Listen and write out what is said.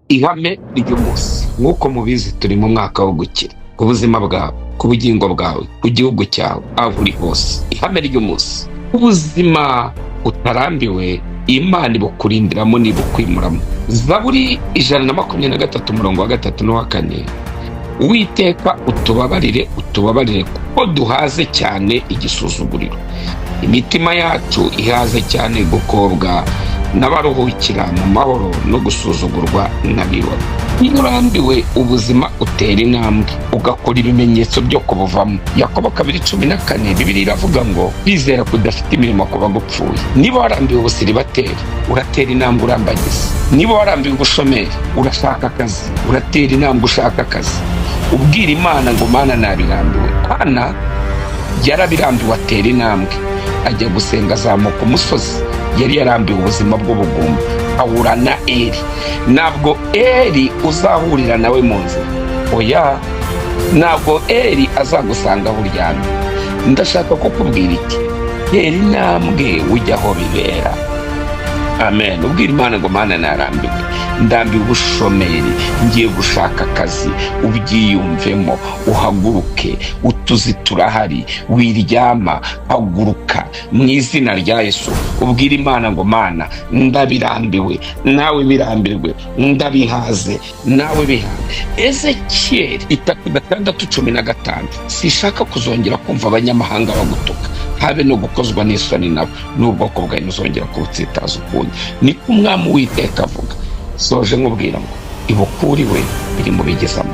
Ihame ry'umunsi: nk'uko mubizi, turi mu mwaka wo gukira ku buzima bwawe, ku bugingo bwawe, ku gihugu cyawe, aho uri hose. Ihame ry'umunsi: ubuzima utarambiwe, Imana ibukurindiramo n'ibukwimuramo. Zaburi 123, umurongo wa 3 n'uwa 4: "Uwiteka, utubabarire, utubabarire, kuko duhaze cyane igisuzuguriro, imitima yacu ihaze cyane gukobwa n'abaruhukira mu mahoro no gusuzugurwa n'abibona." Iyo urambiwe ubuzima, utera intambwe ugakora ibimenyetso byo kubuvamo. Yakobo 2:14, Bibiliya iravuga ngo: "Kwizera kudafite imirimo kuba gupfuye." Niba warambiwe ubusiribateri, uratera intambwe urambagiza. Niba warambiwe ubushomeri, urashaka akazi, uratera intambwe ushaka akazi, ubwira Imana ngo: "Mana, nabirambiwe." Hana yarabirambiwe, atera intambwe ajya gusenga, azamuka umusozi. Yari yarambiwe ubuzima bw'ubugumba, ahura na Eri. Ntabwo Eri uzahurira nawe mu nzira, oya, ntabwo Eri azagusanga aho uryamye. Ndashaka kukubwira iki: tera intambwe ujya aho bibera. Amen. Ubwira Imana ngo: "Mana, narambiwe, ndambiwe ubushomeri, ngiye gushaka akazi." Ubyiyumvemo, uhaguruke. Utuzi turahari, wiryama, haguruka mu izina rya Yesu. Ubwira Imana ngo: "Mana, ndabirambiwe," nawe birambirwe. "Ndabihaze," nawe bihaze. Ezekiyeli 3:6:15: "Sishaka kuzongera kumva abanyamahanga bagutuka, habe no gukozwa n'isoni nabo, n'ubwoko bwawe ntuzongera kubutsitaza ukundi, niko Umwami Uwiteka avuga." Soje nkubwira ngo ibukuriwe biri mu bigize amahoro.